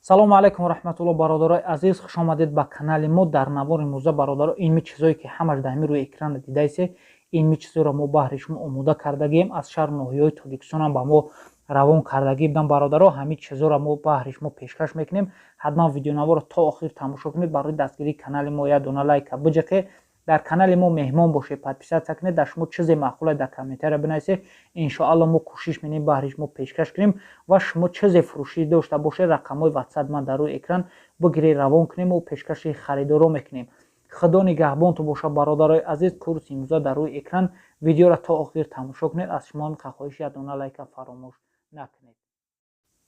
Салому алайкум раҳматулло, бародарои азиз, хушомадед ба канали мо. Дар навори имрӯза, бародаро, инми чизое ки ҳамаш дар ҳамин рӯи экрана дидаисе, инми чизоро мо баҳри шумо омода кардагием. Аз шаҳру ноҳияҳои Тоҷикистонам ба мо равон кардагӣ будам, бародаро. Ҳамин чизоро мо баҳри шумо пешкаш мекунем. Ҳатман видеонаворо то охир тамошо кунед. Барои дастгирии канали мо як дона лайка биҷақе. Дар канали мо меҳмон бошед, подписаться кунед. Дар шумо чизе маъқуле, дар комментария бинависед. Иншоалло, мо кӯшиш менем, баҳри шумо пешкаш кунем. Ва шумо чизе фурӯшӣ дошта бошед, рақамҳои ватсап ман дар рӯи экран, бигиред, равон кунем ва пешкаши харидоро мекунем. Худо нигаҳбонту бошад, бародарои азиз. Курси имрӯза дар рӯи экран, видеоро то охир тамошо кунед. Аз шумо хоҳиш, як дона лайка фаромӯш накунед.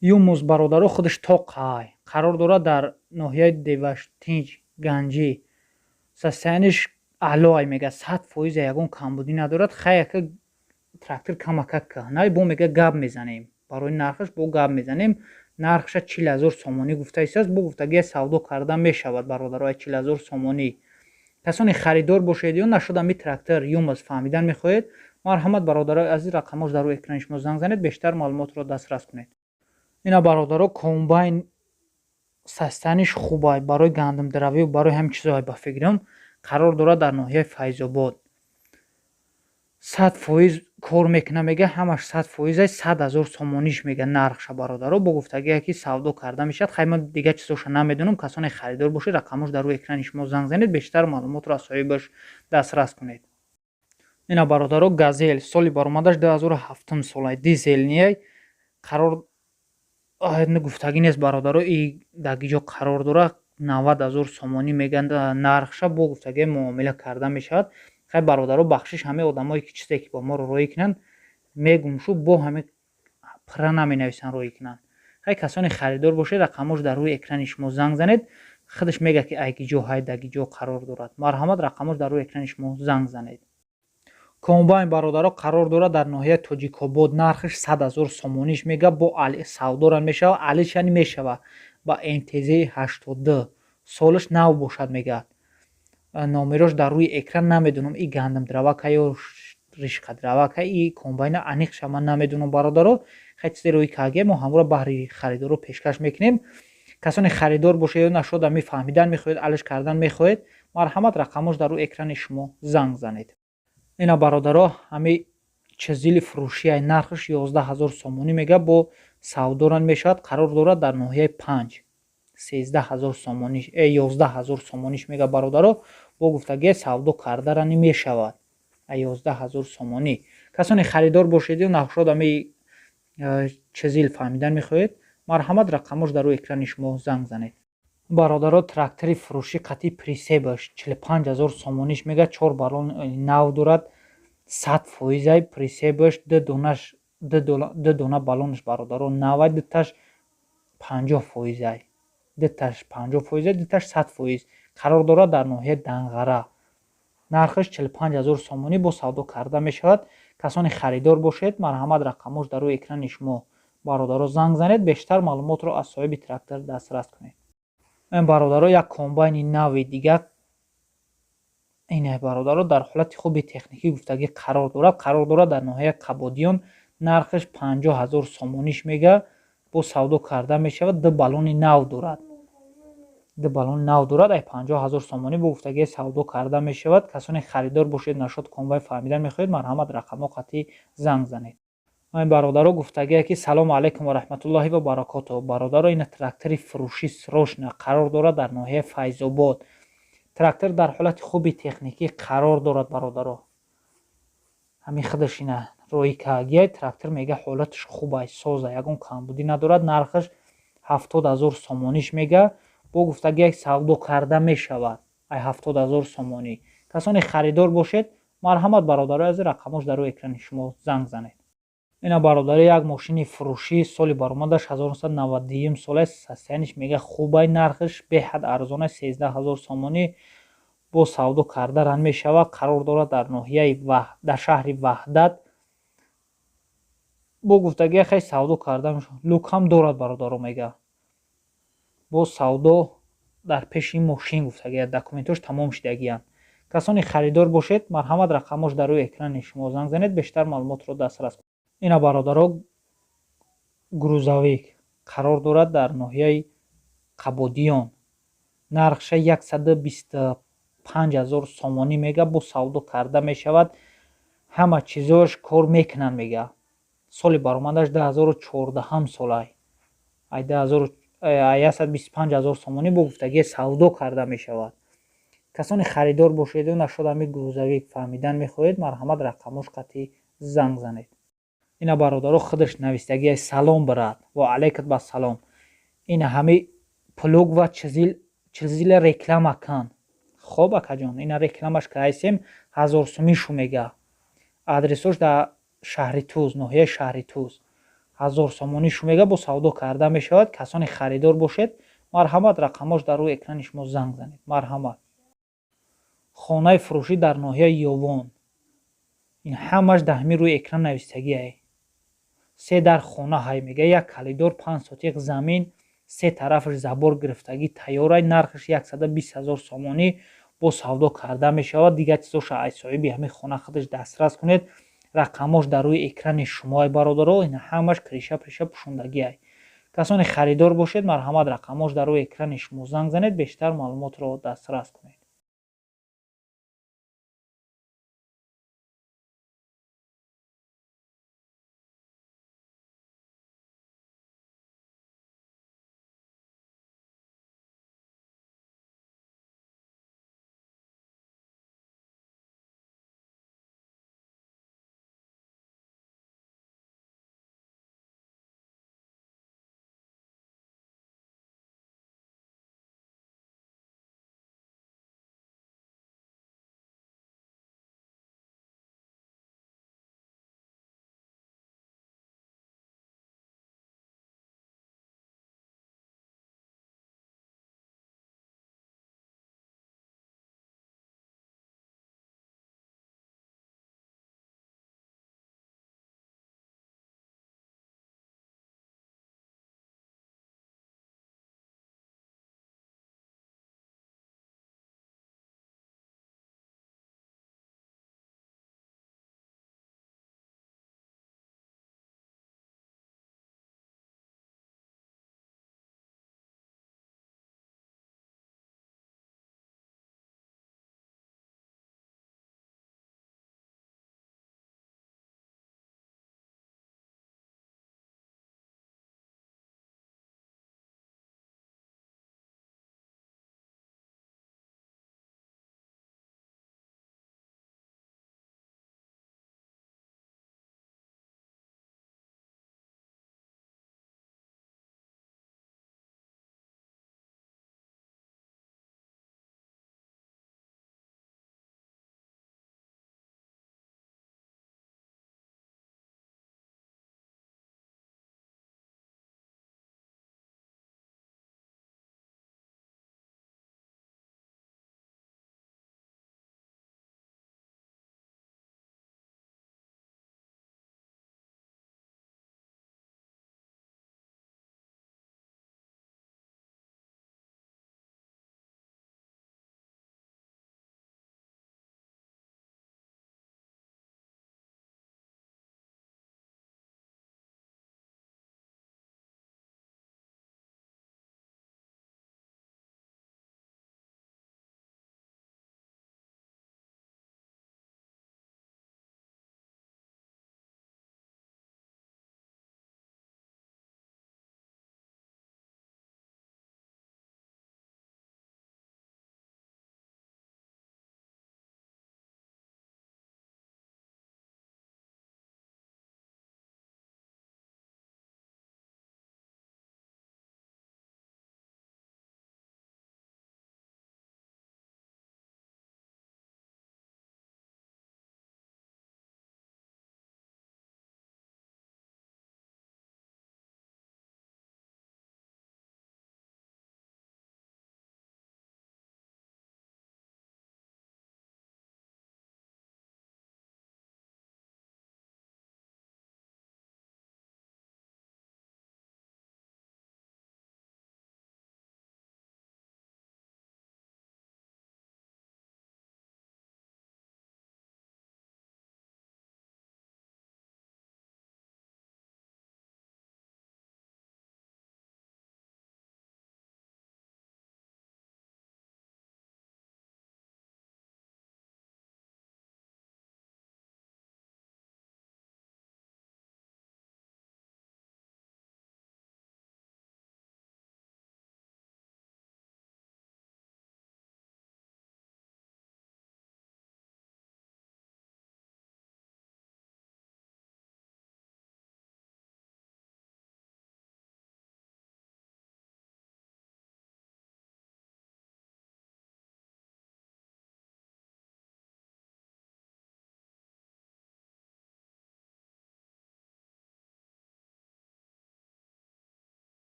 ЮМЗ, бародаро, худаш тоқай қарор дорад дар ноҳияи Деваштинҷ, Ганҷӣ. Состояние ш аълоай мега, 100%, ягон камбудӣ надорад. Хаяка трактор камакак кӯҳнай, бо мега, гап мезанем, барои нархаш бо гап мезанем. Нархша 40 000 сомонӣ гуфта истааст, бо гуфтагия савдо карда мешавад, бародаро. 40 000 сомонӣ. Касоне харидор бошед ё нашуд ами трактор ЮМЗ фаҳмидан мехоҳед, марҳамат, бародарои азиз, рақамош дар рӯи экрани шумо, занг занед, бештар маълумотро дастрас кунед. Ина, бародаро, комбайн, состояние ш хубай, барои гандумдаравию барои ҳамин чизоай ба фикрам. Қарор дорад дар ноҳияи Файзобод. 100% кор мекуна мега, ҳамаш 100%ай. 100 000 сомониш мега нархша, бародаро, бо гуфтагие ки савдо карда мешавад. Хай, ман дигар чизоша намедонам. Касоне харидор бошед, рақамош дар рӯи экрани шумо, занг занед, бештар маълумотро аз соҳибаш дастрас кунед. Ина, бародаро, Газел, соли баромадаш 2007 солай, дизельный ай. Қарор гуфтагӣ нест, бародаро, и дар ки ҷо қарор дорад. 90 000 сомонӣ мегӯянд нархша, бо гуфтагӣ муомила карда мешавад. Хай, бародаро, бахшиш, ҳамаи одамое ки чизе ки бо моро роҳӣ кунанд, мегум шу, бо ҳами пурра наменависанд, роҳӣ кунанд. Хай, касоне харидор бошед, рақамош дар рӯи экрани шумо, занг занед, худаш мега ки ай ки ҷо ҳай, дар ки ҷо қарор дорад. Марҳамат, рақамош дар рӯи экрани шумо, занг занед. Комбайн, бародаро, қарор дорад дар ноҳияи Тоҷикобод. Нархаш 100 000 сомониш мега, бо савдора мешава, алишани мешава. Ба МТЗ 82, солаш нав бошад мегӯяд. Номерош дар рӯи экран. Намедонам, и гандумдравака ё ришкадравака и комбайна, аниқша ман намедонам, бародаро. Хай, чизе рӯи каге, мо ҳамора баҳри харидоро пешкаш мекунем. Касоне харидор бошед ё нашод ами фаҳмидан мехоҳед, алиш кардан мехоҳед, марҳамат, рақамош дар рӯи экрани шумо, занг занед. Ина, бародаро, ҳами чизили фурӯшияй, нархаш 11 000 сомонӣ мега, бо савдоран мешавад. Қарор дорад дар ноҳияи Панҷ. 13 000 сомониш, 11 000 сомониш мега, бародаро, бо гуфтагия савдо кардарани мешавад. 11 000 сомонӣ. Касоне харидор бошед ё нашод ами чизил фаҳмидан мехоҳед, марҳамат, рақамош дар рӯи экрани шумо, занг занед. Бародаро, трактори фурӯшӣ қатъи прицеп аш, 45 000 сомониш мега, чор баллон нав дорад, 100%ай. Прицеп аш ду донаш, ду дона баллонаш, бародаро, навай, дуташ 50%ай, дуташ 50%ай, дуташ 100%. Қарор дорад дар ноҳияи Данғара. Нархаш 45 000 сомонӣ, бо савдо карда мешавад. Касоне харидор бошед, марҳамат, рақамош дар рӯи экрани шумо, бародаро, занг занед, бештар маълумотро аз соҳиби трактор дастрас кунед. Бародаро, як комбайни нави дигар ина, бародаро, дар ҳолати хуби техникӣ гуфтагӣ қарор дорад. Қарор дорад дар ноҳияи Қабодиён. Нархаш 50 000 сомониш мега, бо савдо карда мешавад. Ду баллони нав дорад, ду баллони нав дорад. Ай 50 000 сомонӣ, бо гуфтагии савдо карда мешавад. Касоне харидор бошед, нашод комбайн фаҳмидан мехоҳед, марҳамат, рақамҳо қатъӣ занг занед. Бародаро, гуфтагие ки салому алайкум ва раҳматуллоҳи ва баракоту. Бародаро, ина трактори фурӯшӣ срочно, қарор дорад дар ноҳияи Файзобод. Трактор дар ҳолати хуби техникӣ қарор дорад, бародаро. Ҳамин худаш ина роҳи кагияй. Трактор мега, ҳолаташ хубай, соза, ягон камбудӣ надорад. Нархаш 70 000 сомониш мега, бо гуфтагияк савдо карда мешавад. Ай 70 000 сомонӣ. Касоне харидор бошед, марҳамат, бародарои азиз, рақамош дар рӯи экрани шумо, занг занед. Ина, бародари, як мошини фурӯшӣ, соли баромадаш 1991 сола, состояние ш мега хубай, нархаш беҳад арзона, 13 000 сомонӣ, бо савдо кардаран мешавад. Қарор дорад дар ноҳияи, дар шаҳри Ваҳдат. Бо гуфтагия хай савдо карда люк ҳам дорад, бародаро, мега, бо савдо дар пеши мошин гуфтагия, документош тамом шудагиянд. Касоне харидор бошед, марҳамат, рақамош дар рӯи экрани шумо, занг занед, бештар маълумотро дастрас кунед. Ина, бародаро, грузовик қарор дорад дар ноҳияи Қабодиён. Нархша 125 ҳазор сомонӣ мега, бо савдо карда мешавад. Ҳама чизош кор мекунанд, мега. Соли баромадаш 2014 солай. Ай 125 ҳазор сомонӣ бо гуфтагӣ савдо карда мешавад. Касоне харидор бошеду нашуд ҳами грузовик фаҳмидан мехоҳед, марҳамат, рақамош қатъи занг занед. Ина, бародаро, худаш навистагиай. Салом, брат. Ва алайкат ба салом. Ина ҳами плуг ва чизила реклама кан. Хоб, акаҷон, ина рекламаш кайсем, 1000 сумӣ шу мега. Адресош дар шаҳри Туз, ноҳияи шаҳри Туз. 1000 сомонӣ шу мега, бо савдо карда мешавад. Касоне харидор бошед, марҳамат, рақамош дар рӯи экрани шумо, занг занед, марҳамат. Хонаи фурӯшӣ дар ноҳияи Ёвон. Ин ҳамаш дар ҳамин рӯи экран навистагиай. Се дар хона ҳай, мега, як калидор, 5 сотиқ замин, се тарафаш забор гирифтагӣ тайёрай. Нархаш 120 000 сомонӣ, бо савдо карда мешавад. Дигар чизоша ай соҳиби ҳамин хона худаш дастрас кунед. Рақамош дар рӯи экрани шумоай, бародаро. Ин ҳамаш крыша приша пӯшондагиай. Касоне харидор бошед, марҳамат, рақамош дар рӯи экрани шумо, занг занед, бештар маълумотро дастрас кунед.